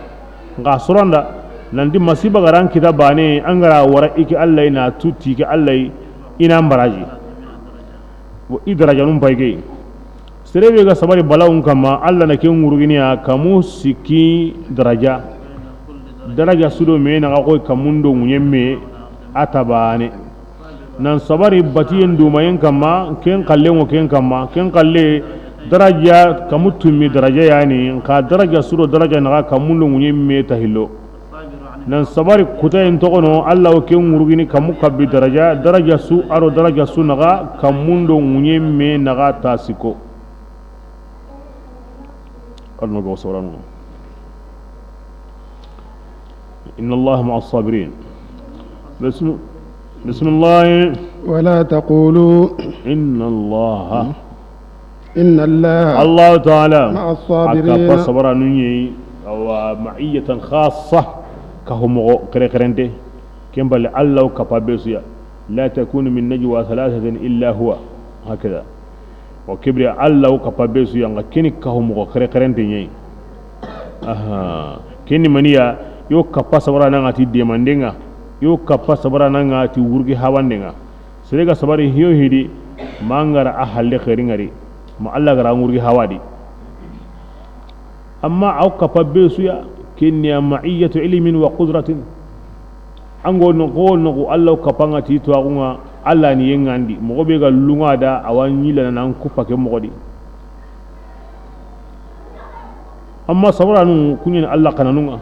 Nxa soranda, nanti masiba ga ran kita bane, an ga ra wara i ke Alla yi na tuti ke Alla yi, i na n baraji. Wo i darajanun pay ke. Sere be ga sabari balawun kamma, Alla na ken ŋuruginiya kamu sikki daraja. Daraja su do me naxa xoy kamun do ŋuɲen me a ta bane. Nan sabari batiyen dumayen kamma, ken xallen ŋo ken kamma, ken xalle daraja kamu tummi daraja ya ni, nxa daraja su do daraja naxa kamun do ŋuɲen me ta hillo. Nan sabari kutayen toxono, Alla wo ken ŋurugini kamu kabbi daraja, daraja su a do daraja su naxa kamun do ŋuɲen me naxa ta sikko. Arno go sorano. إن الله مع الصابرين. بسم، بسم الله. ولا تقولوا. إن الله. إن الله. Alla Taala. مع الصابرين. A kappa sabaranun ɲa yi, awa, معية خاصة, ka ho moxo kere kerente. Ken palle, Alla wo kappa be su ya. La takunu min najwa thalathatin illa huwa. Hakada. Wa kibri, Alla wo kappa be su ya, nga keni kahu moxo xere xerente ɲa yi. Aha. Keni maniya, yo kappa sabara na nga ti demandenga. Yo kappa sabara na nga ti wurgi hawandenga. Sere ga sabari hiyo hidi, ma nga ra a halle xeri ngari, ma Alla ga ra wurgi hawadi. Amma aw kappa be su ya, kenya ma'iyatu ilmin wa qudratin. Ango no ko no ko Alla kappa nga ti to agunga, Alla ni yengandi, moxo be ga lunga da, awa ɲila na nan kuppa ke moxo di. Amma sabaranu kuɲen Alla kananunga.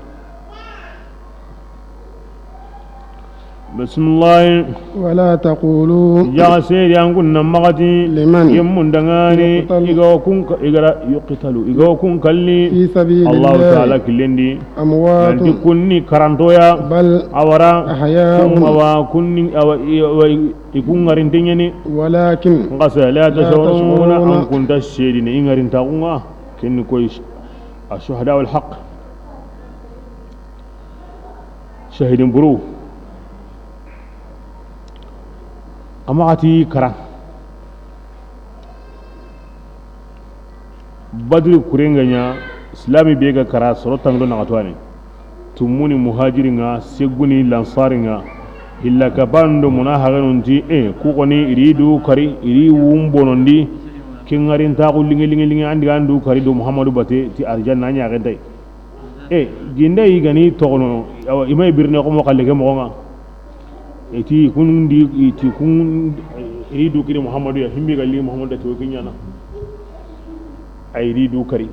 Bismillah. ولا تقولوا Jaga seedi an kunna maxati. لمن Yemmun dangani. يقتل Iga kun ka-, igara yuqtalu. Iga kun kalli. في سبيل الله Allahu Ta'ala killendi. أموات Nanti kunni karantoya. بل Awara. أحياء Kuma wa kunni awa, i-, awa i-, ikun ngarintenyani. ولكن Ngasa la لا tashuruna تشعرون An kunta seedini ingarinta kunga. Kenni koy ashuhada wal haqq. Shahidin buru. Amma ati kara. Badri kurenga ɲa, Islami be ga kara, soro tangdo na gatwani. Tumuni muhajiringa, seguni lansaringa. Hilla kapando muna haganunti, e, ku koni iri du kari, iri wumbonondi. Kingarin taxu lingi, lingi, lingi, andi andu kari do Muhammadu bate, ti arjanna ɲa gentai. E, ginda yi gani togono, awa, i ma i birne ko mo xalle ke moxo ŋa. I ti kun di, i ti kun, i du kini Muhammadu ya, himbi ga li Muhammadu da to kinyana. Ay ri du kari.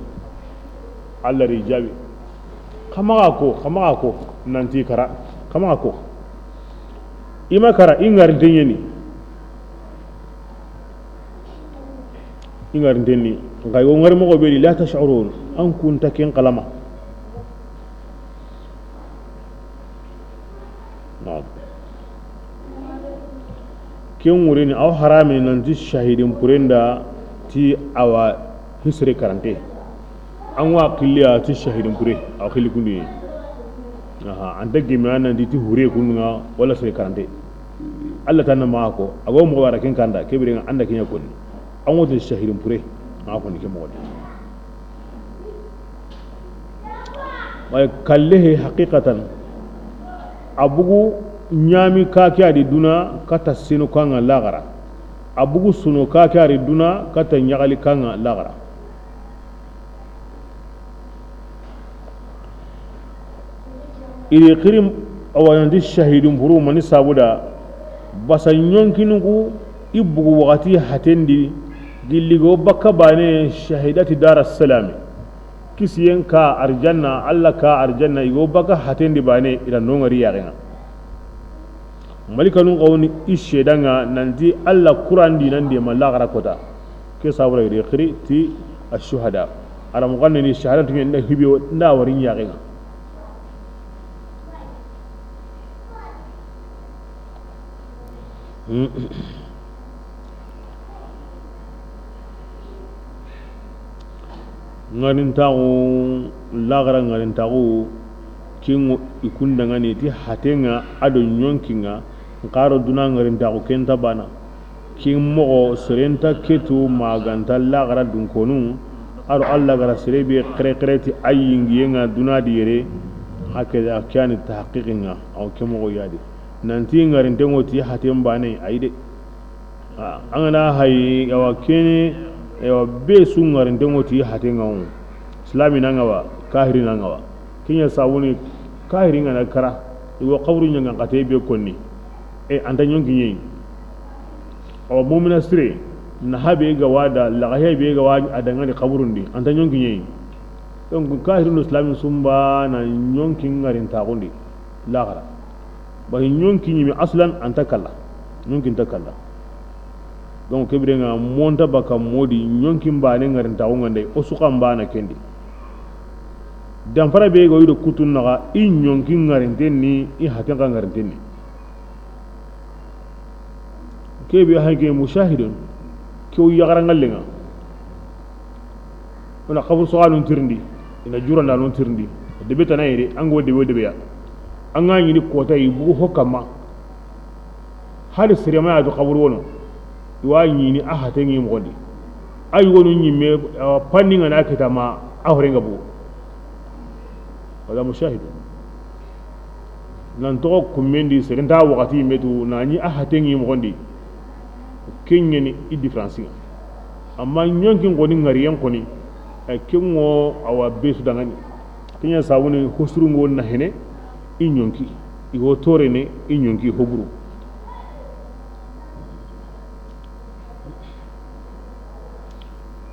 Alla ri jabi. Kamaga ko, kamaga ko, nanti kara. Kamaga ko. I ma kara, i ŋari denyeni. I ŋari denni. Nka yo ŋari moxo be di, la tash'urun. An kunta ken kalama. Naam. Ken ŋurini, aw haramini nanti shahidin purenda ti awa hisre karante. An wa xilliya ti shahidin pure, awa xilli kunduye. Aha, anta gemi an nanti ti hure kundunga wala sere karante. Alla tanna maxa ko, a go moxo wara ken kanda, ke birenga anda kenya konni. An woti shahidin pure, maxa konni ke moxo di. Way kallehe haqiqatan. A bugu ɲami ka ke a di duna kata sinu kanga lagara. A bugu sunu ka ke a di duna kata ɲagali kanga lagara. Iri xirim awanandi shahidun puru mani sabuda. Basa ɲonkinugu i bugu waxati hatendi gilligo bakka bane shahidati dara salami. Kisiyen ka arjanna, Alla ka arjanna, i go baka hatendi bane, i ra no ŋari yaxenga. Malikanun xawni i shedanga nanti Alla kurandi nan de ma laxara kota. Ke sabura iri xiri ti ashuhada. Ara muxanne ni shahadatu nda hibe nda wari yaxenga. Ŋarintaxu, laxara ŋarintaxu, kingo i kundangani ti hatenga ado ɲonkinga, nxaro duna ŋarintaxu kenta bana. Kin moxo serenta ketu maganta laxara dunkonu, aro Alla gara sere be xerexere ti a yingiyenga duna di yere, hakeda kiyani tahqiqinga, aw ke moxo yadi. Nanti ŋarintengo ti haten bane, ayi de. A, an gana hayi, yawa kene, yawa be su ŋarintengo ti hatenga wo. Islami nanga wa, kahiri nanga wa. Kenya sabuni, kahiri ngana kara, iwo kaburu ɲanga kate be konni. E, anta ɲonki ɲeyi. Awa mumina sire, na habe ga wada, lagahe be ga wada, adangani kaburundi, anta ɲonki ɲeyi. Donc, kahiri no islami sumba na ɲonki ŋarintaxundi. Laxara. Bari ɲonki ɲimi aslan anta kalla. Ɲonki nta kalla. Donc, ke birenga monta baka modi ɲonki mbane ŋarintaxu ngandai, o suka mbana kendi. Danfara be go yido kutun naxa, i ɲonki ŋarinten ni, i haten ka ŋarinten ni. Ke be hanke mushahidun, ke o yaxara ngallenga. Ona xabu soxanun tirindi, ina juranda nun tirindi. Debe tana yere, ango debe o debe ya. An ga ɲini kota i bugu ho kamma. Hari sirema ya du xaburu wono. I wa ɲini a haten ŋi moxon di. A yogonu ɲimme, awa, panni ŋa na kita ma a horen ga bugu. Wala mushahidu. Nan toxo kummendi seren ta waxati yimme tu na ɲi a haten ŋi moxon di. Ken ɲeni i différence ŋa. Amma ɲonkin xoni ŋariyen xoni, ay ken ŋo awa besu dangani. Ken ɲa sabuni hosuru ŋo na hene i ɲonki, i go torene i ɲonki hoburu.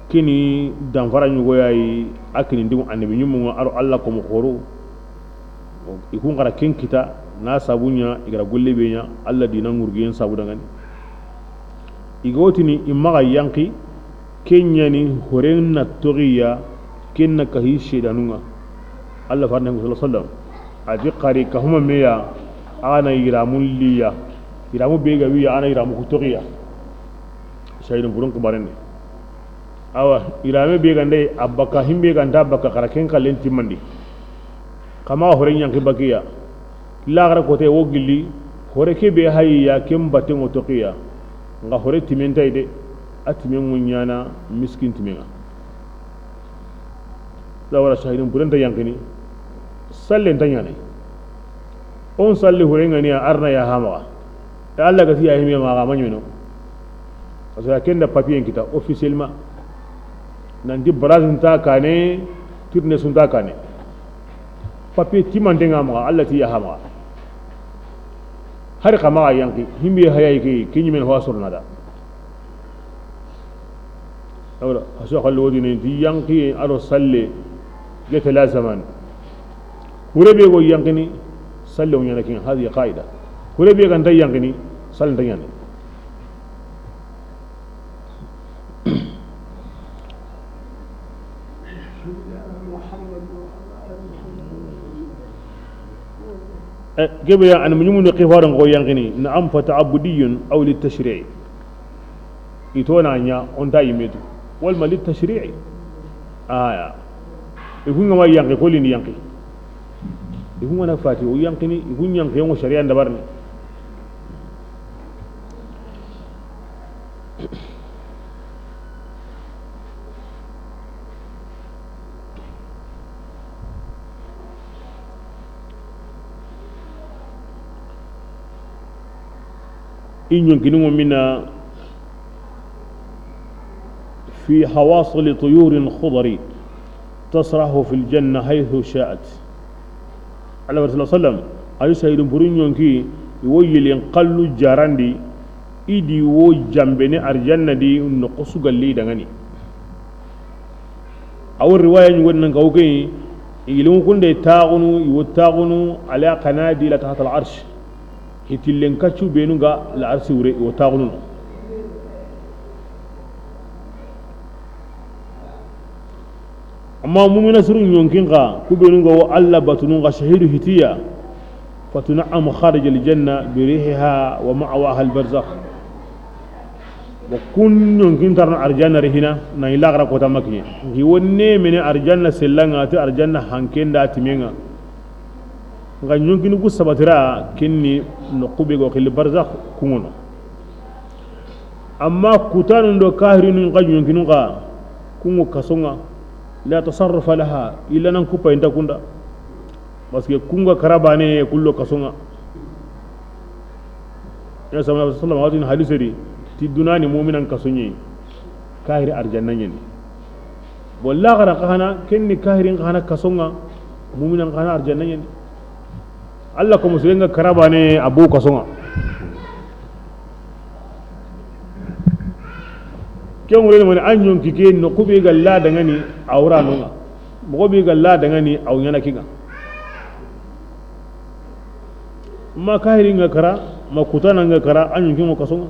Kini danfara ɲugo yayi, a kini ndimu annabi ɲumu ŋa aro Allah komo xoro. I kun xara ken kita na sabu ɲa i gara golle be ɲa Allah dina ŋurgiyen sabu dangani. I gotini i maxa yanki, ken ɲani horen na toxiya, ken na kahi sedanun ŋa. Allah farne sallallahu alaihi wasallam a ti xari kahuma meya, a na yiramun liya, yiramu be ga wiya, a na yiramu ku toxiya. Sayidun burun kibarene. Awa, yirame be ga nde a bakka, himbe ga nta bakka, xara ken kallen timmandi. Kama horen yanki bakiya. Laxara kote wo gilli, hore ke be hayiya, ken batten ŋo toxiya. Nga hore timen tay de, a timen ŋo ɲana miskin timen ŋa. Lawara sahidin burenta yankini, sallen ta ɲanay. On salli hore ŋa ni a arna ya hamaxa. E Allah ga ti ya hime maxa ma ɲono. Parce que ken da papier kita officiellement. Nanti barage nta kane, tirne sunta kane. Papier timante ŋa maxa, Allah ti ya hamaxa. Hari xa maxa yanki, himbe hayayi ke, ke ɲimen ho a sorona da. Awla, a so xallo wodi ne, di yanki aro salle, gete la zaman. Hure be go yankini, salle o ɲana kin, hadi qaida. Hure be ga nta yankini, salle nta ɲana. Eh, kebe ya, an muɲumu ne xifaran ko yankini, na'am, fa ta'abbudiyun aw li tashri'. I to na ɲa, o nta yimetu. Wal ma li tashri'. Aya. I kun ŋa ma yanki, ko lini yanki. I kun ŋa na fati, o yankini, i kun yanki, o sharia ndabarni. I ɲonkini ŋo mina fi hawasili tuyurin khudari tasrahu fil janna haythu sha'at. Alayhi wasallam, ayu sayidun buru ɲonki, i wo yelen kallu jarandi, i di wo jambene arjanna di noqu su galli dangani. Awo riwaya ɲugo nan kawo ke, i yelen kunde taxunu, i wo taxunu ala qanadila tahta al arsh. Hitillen kaccu benu ga la arsi wure, i wo taxunu no. Amma mumina suru ɲonkin xa, ku benu ga wo Allah batunun xa shahidu hitiya, fatuna'am kharij al janna bi rihiha wa ma'waha al barzakh. Wa kun ɲonkin tarna arjanna rihina, na ila gara kota makiye. Ngi wonne mene arjanna sellanga ti arjanna hankenda timenga. Nga ɲonkinu ku sabatira kinni no kube go xili barzakh kungono. Amma kutanun do kahirinu nga ɲonkinu nga kungo kasonga la tasarrufa laha illa nan kupa inta kunda. Parce que kunga karabane kullo kasonga. Ya sama sallam watin hadiseri ti dunani mu'minan kasonye kahiri arjanna nyeni. Bon, laxara xa hana, ken ni kahirin xa hana kasonga, muminan xa hana arjanna ɲeni. Allah ko musulenga karabane a bo kasonga. Ken wure mani a ɲonki ke no kube ga la dangani awra nonga. Mogo be ga la dangani aw ɲana kinga. Ma kahirin ga kara, ma kutana ga kara, a ɲonki mo kasonga.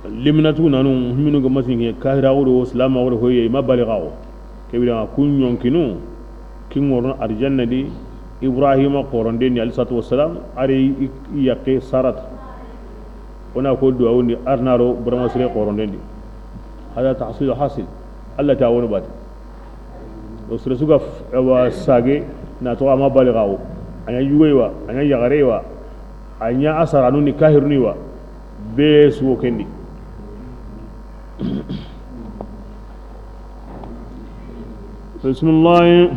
Liminatu nanu himinu ga masinke kahira wuro silama wuro hoye ma baliga wo. Kebira kun ɲonkinu kin ŋorno arjanna di Ibrahima qorondendi alayhi salatu wassalam ari i-, i yakke Sarata. Ona ko duwawundi arnaro burama sire qorondendi. Hada tahsil hasil. Alla ta wono bati. O sere su ga f-, wa sage, na to a ma baligawo. A ɲa yugoy wa, a ɲa yaxarey wa, a ɲa asaranu ni kahiruni wa. Be su wo kendi. Bismillah.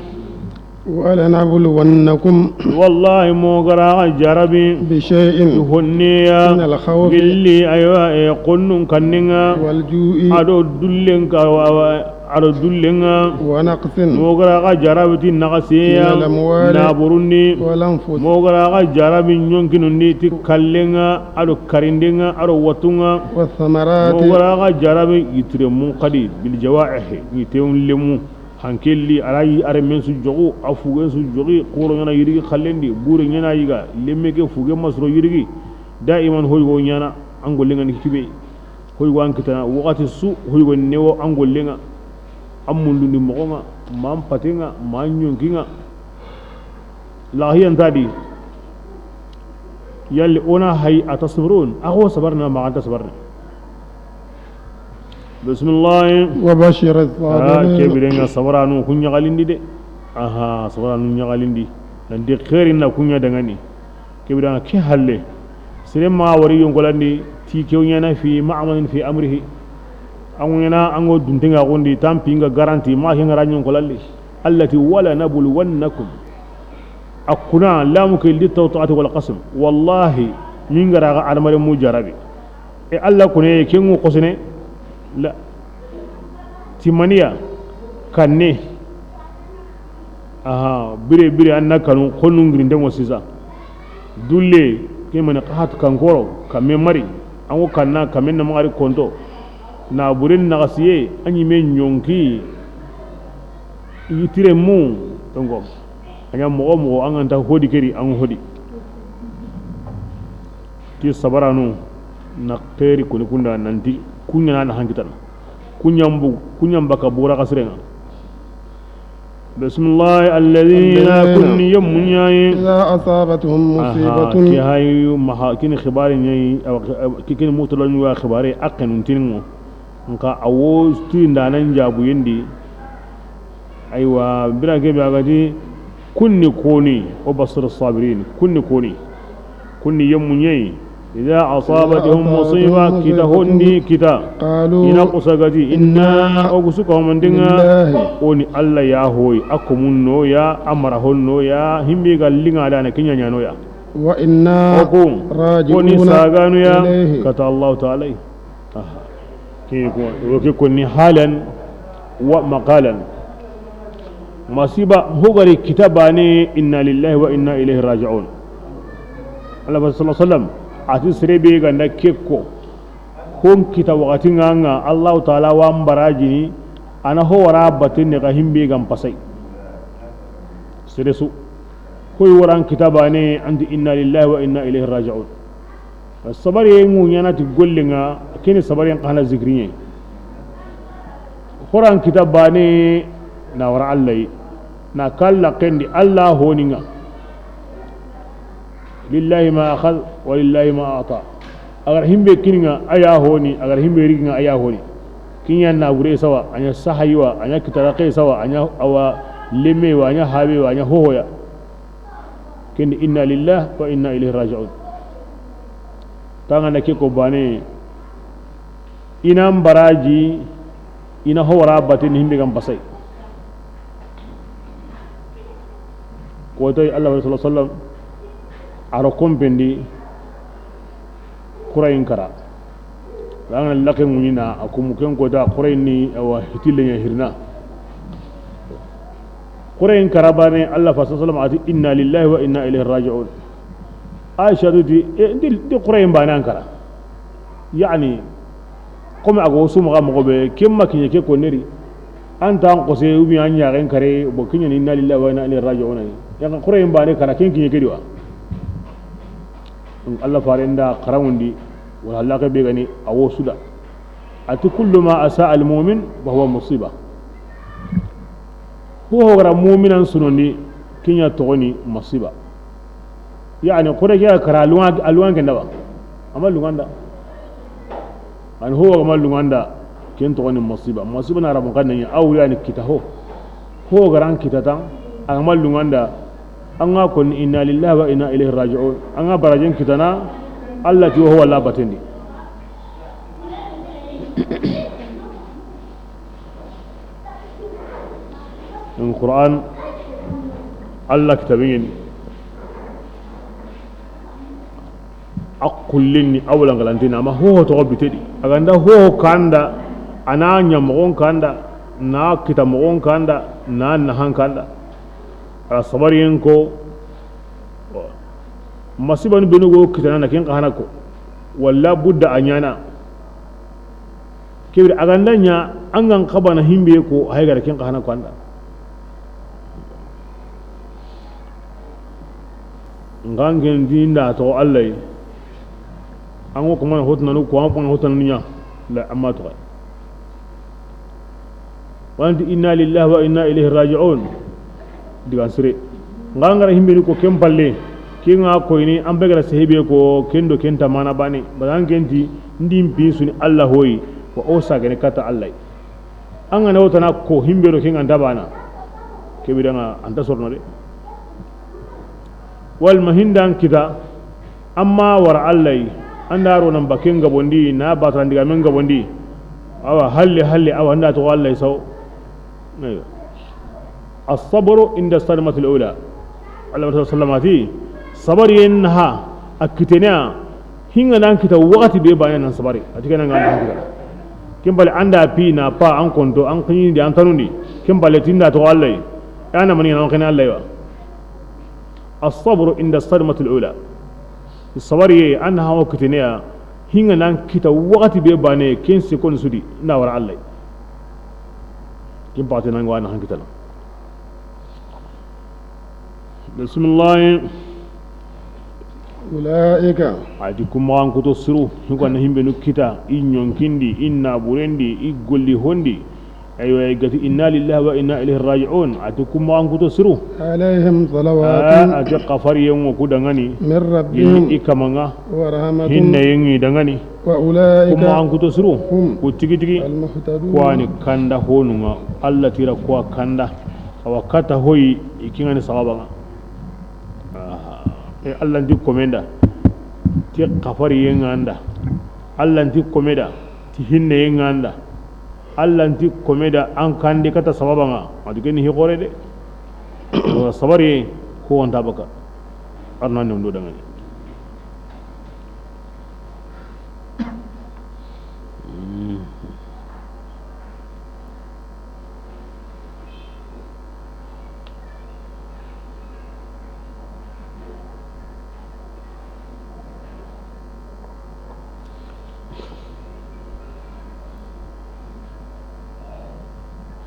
ولنبلونكم Wallahi, moxo ga ra xa jarabi. بشيء Honne ya. من الخوف Gilli, aywa, e, xonnun kanninga. والجوع Ado dullen ka, wa, wa, ado dullenga. ونقص Moxo ga ra xa jarabi ti naxasiye ya. من الأموال Naburundi. والأنفس Moxo ga ra xa jarabi ɲonkinundi ti kallenga, ado karindenga, ado watunga. والثمرات Moxo ga ra xa jarabi yitire mun xadi, bil jawaihi, yitewun lemu. Hankelli, a ra yi, a renmen su joxu, a fugen su joxi, xoro ɲana yirigi xallendi, bure ɲana yiga, lemme ke fugen masoro yirigi. Daiman hoygo ɲana, an gollenga ni kibe. Hoygo an kitana, waxati su, hoygo newo an gollenga. An mundundi moxonga, ma an patenga, ma an ɲonkinga. Laxiyantadi. Yalli ona hay a tasbirun, axo sabarna ma anta sabarna. Bismillah. وبشر Ah, الصابرين. Kebirenga sabaranu kun ɲaxalindi de. Aha, sabaranu ɲaxalindi. Nanti xeerin na kun ɲa dangani. Kebirenga ke halle. Sere ma wari yonkolandi ti kew ɲana fi ma'manin fi amrihi. An ŋo ɲana an ŋo duntenga xundi tampinga garanti ma ke ngara ɲonkolalli. Allati wala nabluwannakum. A kuna lamu ke li tawta'ati wal qasm. Wallahi, min ga ra ga adamare mu jarabi. E Alla kune ke ŋu xosene la timaniya kanne. Aha, bire bire an na kanu xonnun girinde ŋo sisa. Dulle, ke mani xahat kankoro, kame mari, an ŋo kanna, kame na magari konto. Naburen naxasiye, a ɲime ɲonki, yitire mu, tongo. A ɲa moxo moxo, an ga nta hodi keri, an hodi. Ti sabaranu, na xeeri koni kunda nanti, kuɲana na hankitana. Kuɲambu, kuɲamba ka bora xasirenga. Bismillah, alladhina الذين kun yemmu ɲayi. إذا أصابتهم Aha, مصيبة ki hayu maha, kini xibari ɲayi, awa, ki-, kini mutolon wa xibari, a xenun tiningo. Nka awo ti ndanan jabu yendi. Aywa, bira ke be a ga ti, kunni koni, wa bashir sabirin, kunni koni. Kunni yemmu ɲayi, idha asabathum musiba, kita hondi kita. قالوا I na kusa ga ti, inna, o gusu ka homandinga. لله O ni Alla ya hoyi, a komun no ya, a mara hon no ya, himbe ga linga dana kiɲa ɲa no ya. وإنا O ku, o ni راجعون saganu ya, إليه kata Allahu ta'ala. Aha. Ke ko, o ke koni halan wa maqalan. Masiba hogari kita bane, inna lillahi wa inna ilayhi raji'un. Allah sallallahu alaihi wasallam, a ti sere be ga nda ke ko, hon kita waxati ŋa ŋa, Allahu ta'ala wa mbarajini, a na ho wara batin ne ga himbe ga mpasai. Sere su. Koy waran kita bane, anti inna lillahi wa inna ilayhi raji'un. Sabari ŋu ɲana ti golle ŋa, keni sabari ŋa xana zikri ɲe. Horan kita bane na wara Allah yi. Na kalla kendi Allah honi ŋa. Lillahi ma akhadha wa lillahi ma a'ta. Agar himbe kini ŋa a ya honi, agar himbe rigi ŋa a ya honi. Kiɲa na bure sawa, a ɲa sahayi wa, a ɲa kitara ke sawa, a ɲa awa lemme wa, a ɲa habe wa, a ɲa hohoya. Kendi inna lillahi wa inna ilayhi raji'un. Tanga na ke ko bane, i na mbaraji, i na ho wara batin himbe ga mpasai. Ko toy Allah sallallahu alaihi wasallam, a ro kompendi, Qurayin kara. Langa lake ŋuɲina, a kumu ken kota Qurayin ni, awa hitille ɲa hirna. Qurayin kara bane, Allah fa sallam a ti, inna lillahi wa inna ilayhi raji'un. Aisha ti, e, ndi, ndi Qurayin bane an kara. Yani, comme a go su maxa moxo be, ken ma kiɲe ke ko neri. An tan xose, ou bien an ɲaxen kare, bo kiɲe ni inna lillahi wa inna ilayhi raji'un. Ya Qurayin bane kara, ken kiɲe ke diwa. Donc, Allah faren da xaraŋundi, wala Allah ke be gani, a wo suda. A ti, kullu ma asa al mu'min, wa huwa musiba. Ho ho gara mu'minan sunondi, kiɲa togoni masiba. Yani, kore ke kara lunga, a lunga ke ndaba. Ama lunganda. An ho ho ma lunganda. Ken toxo ni masiba. Masiba na Arabun xannen ɲa, a wa yani kita ho. Ho ga ra an kita tan, a ga ma lunŋa an da, an ga ko ni inna lillahi wa inna ilaihi raji'un. An ga barajen kitana, Allah ti wo ho wa la batendi. In Qur'an, Allah kitabe ɲa ni. A kullen ni a wala ngalantina, a ma hoho toxo bite di. A ga nda hoho kanda, a na ɲa moxon kanda, na kita moxon kanda, na nahan kanda. A sabariyen ko, masibanu benu go kitana na ken xa hana ko. Wala budda a ɲaana. Kebiri a ga nda ɲa, an ga n xabana himbe ko, hay ga ra ken xa hana ko an da. Ngan ken dinda to Allah yi. An go kuma hotunanu ko, an kuma hotunanu ɲa. La amma to. Wa anti inna lillahi wa inna ilaihi raji'un. Digan sire. Nga ngara himbe ni ko ken palle. Ke nga koyni an be gara sehibe ko kendo kenta mana bane. Badan kenti ndin pinsuni Allah hoyi. Wa o sagene kata Allah. An ga na wotana ko himbe ro ke nga ndabana. Ke bidanga anta sorno de. Wal mahindan kita. Amma wara Allah yi, an da ro nan baken gabondi, na batan diga men gabondi. Awa, halle, halle, awa, an da to Allah yi saw. Ayo. As-sabru inda sadmatil ula. Allah sallallahu alaihi wasallam ati, sabariyen ha, a kitene ya, hinga nan kita wakati be bane nan sabari. Ati kana nga nan kita. Ken bale an da pi na pa an konto, an kini di an tanundi. Ken bale tinda to Allah yi. Yana mani nan kana Allah yi wa. As-sabru inda sadmatil ula. Sabariye, an na hawa kitene ya, hinga nan kita wakati be bane, ken se kon sudi, na wara Allah. Kin pate nan ga wa na hankitana. Bismillah. Ulaika. Adi kuma an kuto suru, hinga na himbe nu kita, i ɲonkindi, i naburendi, i golli hondi. Aywa, i gati, inna lillahi wa inna ilaihi raji'un. Ati kuma an kuto suru. Alaihim salawatun. A, ati kafari yengo ku dangani. Min rabbihim. Yinni i kamanga. Wa rahmatun. Hinna yengi dangani. Wa ulaika. Kuma an kuto suru. Hum. Ku tigi tigi. Al muhtadun. Kwani kanda honunga. Allah tira kwa kanda. Awa kata hoyi i kingani sawabanga. Aha. E Allah ndi komenda. Ti kafari yenganda. Allah ndi komeda. Ti hinne yenganda. Allah nti komeda an kandi kata sababanga. Adi keni hi xore de. Sabari ko wanta baka. Arna ne ndo dangani.